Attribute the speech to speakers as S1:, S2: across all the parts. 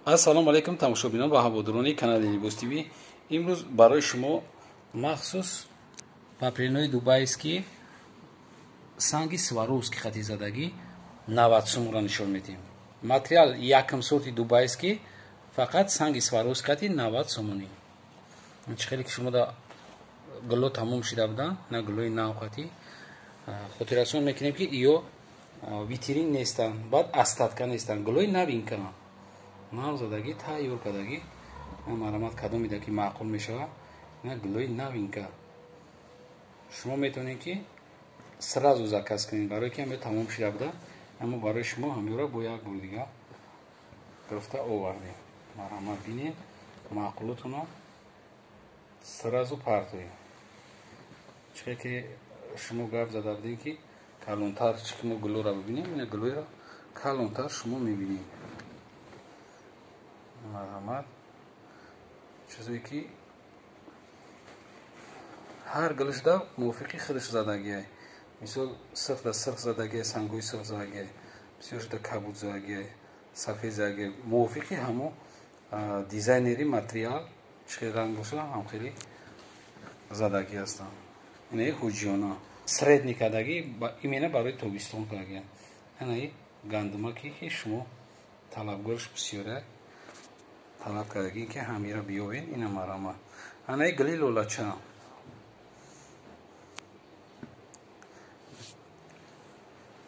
S1: Ассалому алайкум тамошобинон ва ҳаводорони канали Либос ТВ. Имрӯз барои шумо махсус паплинои дубайский санги Сваровский хати задагӣ 90 сумро нишон медиҳем. Материал якм сорти дубайский, фақат санги Сваровский хати 90 сомонӣ. Чӣ хеле ки шумо да гуло тамом шида буданд, на гулои нав хати. Хотиррасон мекунем ки иё витрин нестанд, баъд остатка нестанд, гулои новинка. Нав задагӣ, тайёр кардагӣ. Марамат кадомида ки маъқул мешавад, ина гулои новинка. Шумо метавонед ки сразу заказ кунед, барои ки ҳамё тамом шида буда, аммо барои шумо ҳамёро бо як бор дига гирифта овардем. Марҳамат бинед, маъқулотуно сразу партоед. Чӣ ки шумо гап зада будем ки калонтар, чӣ ки мо гулоро бибинем, ина гулоиро калонтар шумо мебинед. Марҳамат, чизое ки ҳар гулшда мувофиқи худаш задагиай. Мисол сирх да сирх задагиай, сангои сирх задагиай, бисёр шуда кабуд задагиай, сафед задагиай. Мувофиқи ҳамо дизайнери материал чӣ хел ранг боша, ҳам хеле задагӣ ҳастанд. Инаи ҳуҷиёна средний кардагӣ, именно барои тобистон кардагианд. Инаи гандумаке ки шумо талабгорш бисёра талаб кардагӣ ки ҳамира биёвед, ина марама. Анаи гули лолача.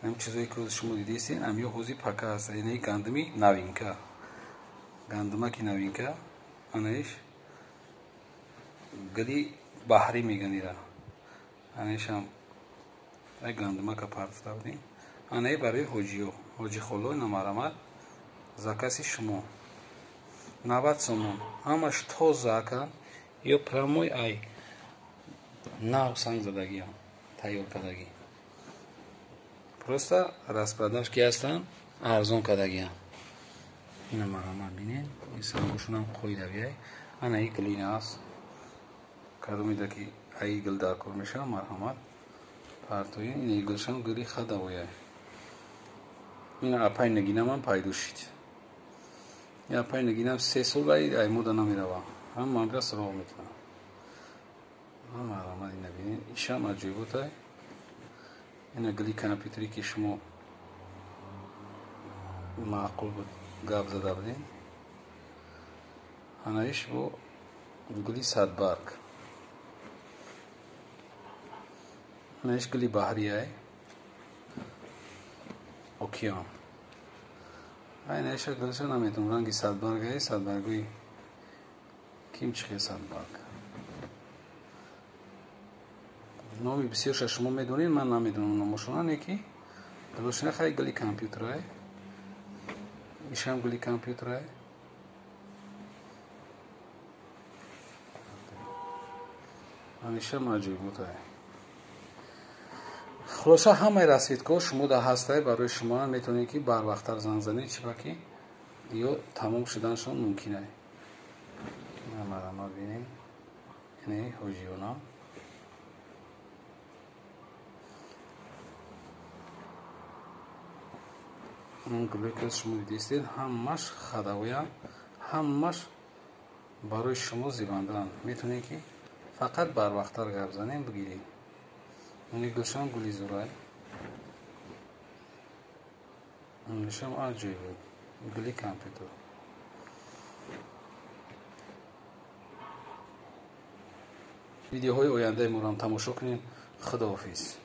S1: Ҳам чизое ки шумо дидистед, ҳамё ҳози пака аст. Инаи гандуми новинка. Гандумаки новинка. Анаиш гули баҳрӣ мегӯянд ира. Анаишам ай гандумака партофта будем. Анаи барои ҳоҷиё, ҳоҷихоло, ина марамат. Закази шумо. 90 сомон. Ҳамаш тоза ака, ё прямой ай нав санг задагиам, тайёр кардагӣ. Просто распродаж ки ҳастанд, арзон кардагиам. Ина марҳамат бинед, ин сангошунам қоидавиай. Ана и глина аст. Кадомида ки ай гул даркор мешавад, марҳамат партоед. Ина и гулшам гули хадавояй. Ина апай нагинамам пайдо шид. Я апай нагинам 3 сол ай мода намерава. Ҳам манра суроғ мекунам. Марҳамат ина бинед, ишам аҷоиботай. Ина гули компютери ки шумо маъқул буд гап зада будем. Анаиш бо гули садбарг. Анаиш гули баҳрияй. Океан. Анаиша гулша наметонам, ранги садбаргай, садбаргои ким чӣ хел садбарг. Номи бисёрша шумо медонед, ман намедонам номошона, не ки гулошина хай гули компютерай. Ишам гули компютерай. Анишам аҷоиботай. Хулоса ҳамаи расвидкаҳо шумо да ҳастай, барои шумо метавонед ки барвақттар занг занед, чӣ ки ё тамом шуданашон мумкин ай. Марҳамат бинед, инаи ҳоҷиёна. Он гуле ки шумо дидистед, ҳамаш хадавоянд, ҳамаш барои шумо зебандаанд. Метавонед ки фақат барвақттар гап занед, бигиред. Ини гулшам гули зурай. Инишам аҷоиб, гули компютер. Видеоҳои ояндаи моро ҳам тамошо кунед. Худоҳофиз.